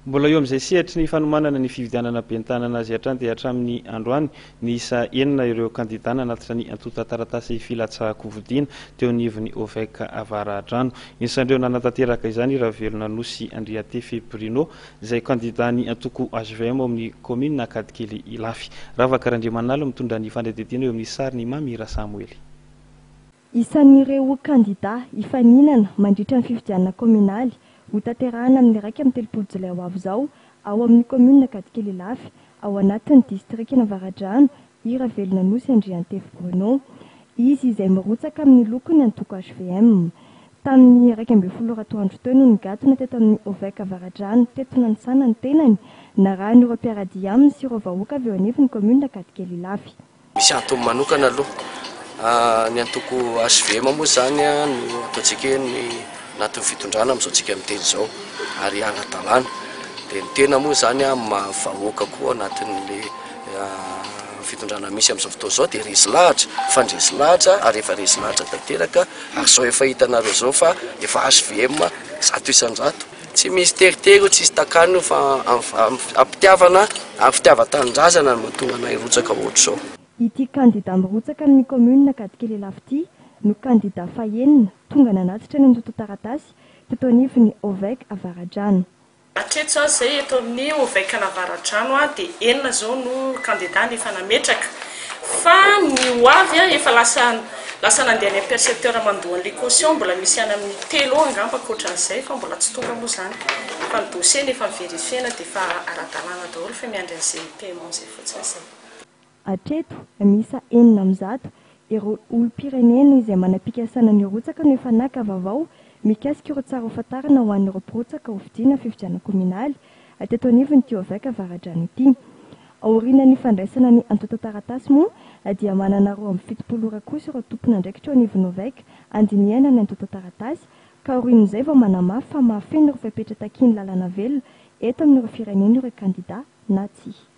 Mbola eo amin'izay sehatry ny fanomanana ny fifidianana ben'ny tanana azy hatrany dia hatramin'ny androany, niisa enina ireo kandidà nanatitra ny antontan-taratasy filatsahan-kofidina teo anivon'ny OVEC Avaradrano. Anisan'ireo nanatanteraka izany i Ravelonanosy Andriatefy Bruno, izay kandidàn'ny antoko hvm ao amin'ny kaominina Ankadikely Ilafy. Ravaka Randriamanalo mitondra ny fanadihadiana eo amin'ny sarin'i Mamy Rasamoely. Isan'ireo kandidà hifaninana mandritra ny fifidianana kaominaly hotanterahina amin'ny 31 jolay ho avy izao ao amin'ny kaominina Ankadikely Ilafy, ao anatin'ny distrikan'Avaradrano, i Ravelonanosy Andriantefy Bruno. Izy izay mirotsaka amin'ny lokon'ny antoko hvm. Tamin'ny 11 ora atoandro teo no nigadona teto amin'ny OVEC Avaradrano teto Nanisana ny tenany, narahan'ireo mpiara-dia aminy sy ireo vahoaka avy eo anivon'ny kaominina Ankadikely Ilafy. Misy antony manokana aloha. Ny antoko hvm moa izany no ataontsika hoe ny anatin'ny fitondrana amin'izao tsika miteny izao ary ara-dalàna. Dia ny tena moa izany amin'ny maha vahoaka koa anatin'ilay fitondrana misy amin'izao fotoana izao dia resy lahatra, mifandresy lahatra ary efa resy lahatra tanteraka ary izao efa hitanareo izao fa efa hvm 100%. Tsy misy teritery io, tsisy takany io fa am-pitiavana, amin'ny fitiavan-tanindrazana no mahatonga anay hirotsaka ohatr'izao. Ity kandida mirotsaka amin'ny kaominina Ankadikely Ilafy ity no kandida fahenina tonga nanatitra ny antontan-taratasy teto anivon'ny OVEC Avaradrano. Hatreto izao izay eto amin'ny OVEC an'Avaradrano dia enina izao no kandida no efa nametraka fa ny ho avy efa lasa lasa nandeha any amin'ny percepteur mandoa an'ilay caution mbola misy any amin'ny telo eo angamba ankoatran'izay fa mbola tsy tonga moa izany fa ny dossier-ny efa ni-verifier-na dia efa ara-dalàna daholo fa miandry an'izay paiement izay fotsiny izay. Hatreto, miisa 106 ireo olom-pirenena izay manam-pikasana ny hirotsaka no efa naka vaovao mikasika ireo tsara ho fantarina ho an'ireo mpirotsaka ho fidiana fifidianana kaominaly teto anivon'ity OVEC Avaradrano ity. Aorianan'ny fandraisana ny antontan-taratasy moa dia manana 72 ora kosa ireo tompon'andraikitra eo anivon'ny OVEC handinihana ny antontan-taratasy ka aorian'izay vao manamafy fa mahafeno ireo fepetra takian'ny lalàna velona eto amin'ireo firenena ireo kandida na tsia.